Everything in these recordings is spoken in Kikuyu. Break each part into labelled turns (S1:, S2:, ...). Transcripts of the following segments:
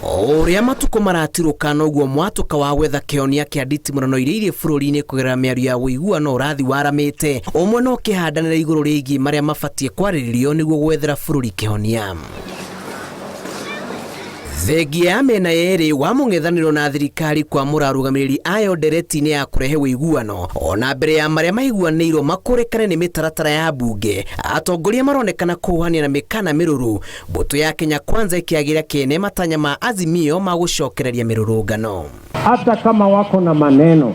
S1: O ũrĩa matukũ maratirũka noguo mwatũka wa gwetha kĩhonia kĩa nditimũrano iria irĩ bũrũri-inĩ kũgerera mĩario ya ũiguano ũrathiĩ waramĩte, ũmwe na ũkĩhandanĩra igũrũ rĩgiĩ marĩa mabatiĩ kwarĩrĩrio nĩguo gwethera bũrũri kĩhonia. Thengia ya mĩena yerĩ wa mũng'ethanĩro na thirikari kwamũra arũgamĩrĩri ayo ndereti-inĩ ya kũrehe ũiguano ona mbere ya marĩa maiguanĩirwo makũrĩkane nĩ mĩtaratara ya mbunge, atongoria maronekana kũhuhania na mĩkana mĩrũrũ Mbũtũ ya Kenya Kwanza ĩkĩagĩra kĩene matanya ma Azimio ma gũcokereria mĩrũrũngano.
S2: Hata kama wako na maneno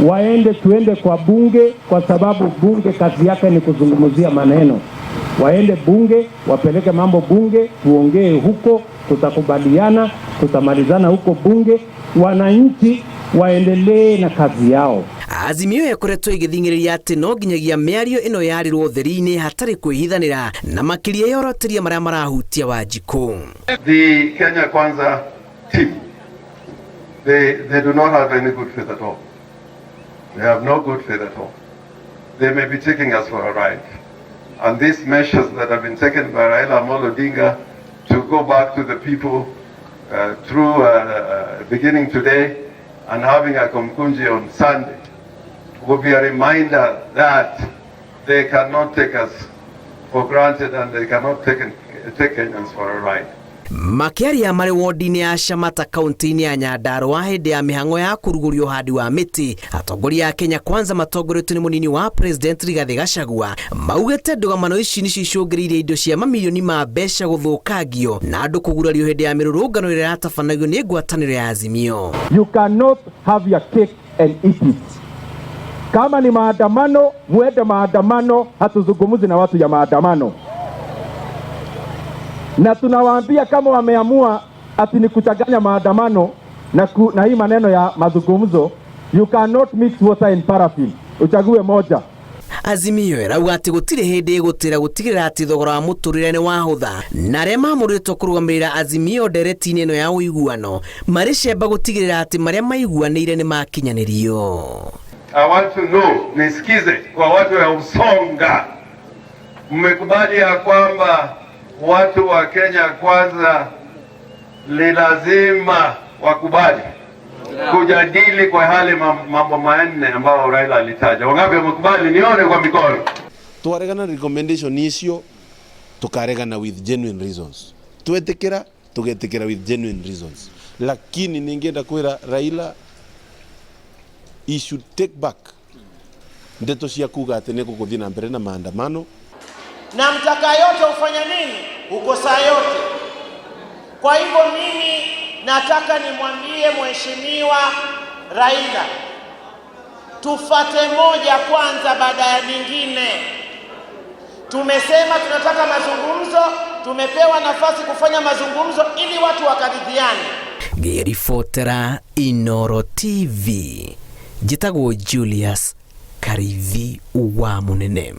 S2: waende, tuende kwa bunge, kwa sababu bunge kazi yake ni kuzungumzia maneno. Waende bunge, wapeleke mambo bunge, tuongee huko, tutakubaliana, tutamalizana huko bunge. Wananchi waendelee na kazi yao.
S1: Azimio ĩkoretwo ĩgĩthing'ĩrĩria atĩ no nginyagia mĩario ĩno yarĩrwo ũtheri-inĩ hatarĩ kwĩhithanĩra na makĩria yoroteria marĩa marahutia Wanjikũ.
S3: The Kenya Kwanza team, they do not have any good faith at all. They have no good faith at all. They may be taking us for a ride. And these measures that have been taken by Raila Amolo Odinga to go back to the people through beginning today and having a Kamukunji on Sunday will be a reminder that they cannot take us for granted and they cannot take Kenyans for a ride.
S1: Makĩaria marĩ wodi-inĩ ya Shamata kaunti-inĩ ya Nyandarua hĩndĩ ya mĩhang'o ya kũrugũria ũhandi wa mĩtĩ, atongoria a Kenya Kwanza matongoretio nĩ mũnini wa President Rigathĩ Gachagua maugĩte ndũgamano ici nĩcio icũngĩrĩirie indo cia mamirioni ma mbeca gũthũkangio na andũ kũgurario hĩndĩ ya mĩrũrũngano ĩrĩa yatabanagio nĩ ngwatanĩro ya Azimio.
S2: You cannot have your cake and eat it. Kama ni maandamano, muende maandamano, hatuzungumzi na watu ya maandamano. Na tunawaambia kama wameamua ati ni kuchanganya maandamano na hii maneno ya mazungumzo, you cannot mix water and paraffin. Uchague moja.
S1: Azimio ĩrauga atĩ gũtirĩ hĩndĩ ĩgũtĩra gũtigĩrĩra atĩ thogora wa mũtũrĩre nĩ wahũtha na arĩa mamũrĩtwo kũrũgamĩrĩra Azimio ndereti-inĩ ĩno ya ũiguano marĩ cemba gũtigĩrĩra atĩ marĩa maiguanĩire nĩ makinyanĩrio.
S3: I want to know, nisikize kwa watu wa Usonga, mmekubali ya kwamba watu wa Kenya Kwanza ni lazima wakubali kujadili kwa hali mambo manne ambayo Raila alitaja. Wangapi wamekubali? Nione kwa mikono.
S4: Twaregana recommendation icio, tukaregana with genuine reasons, twetikira tugetikira with genuine reasons, lakini ningienda kwira Raila he should take back ndeto cia kuga ati ni guguthii na mbere na maandamano.
S5: Na mtaka yote hufanya nini? Hukosa yote. Kwa hivyo mimi nataka nimwambie Mheshimiwa Raila, tufate moja kwanza baada ya nyingine. Tumesema tunataka mazungumzo, tumepewa nafasi kufanya mazungumzo ili watu wakaridhiane.
S1: Ngĩribotera Inoro TV, njĩtagwo Julius Karithi wa Mũnene.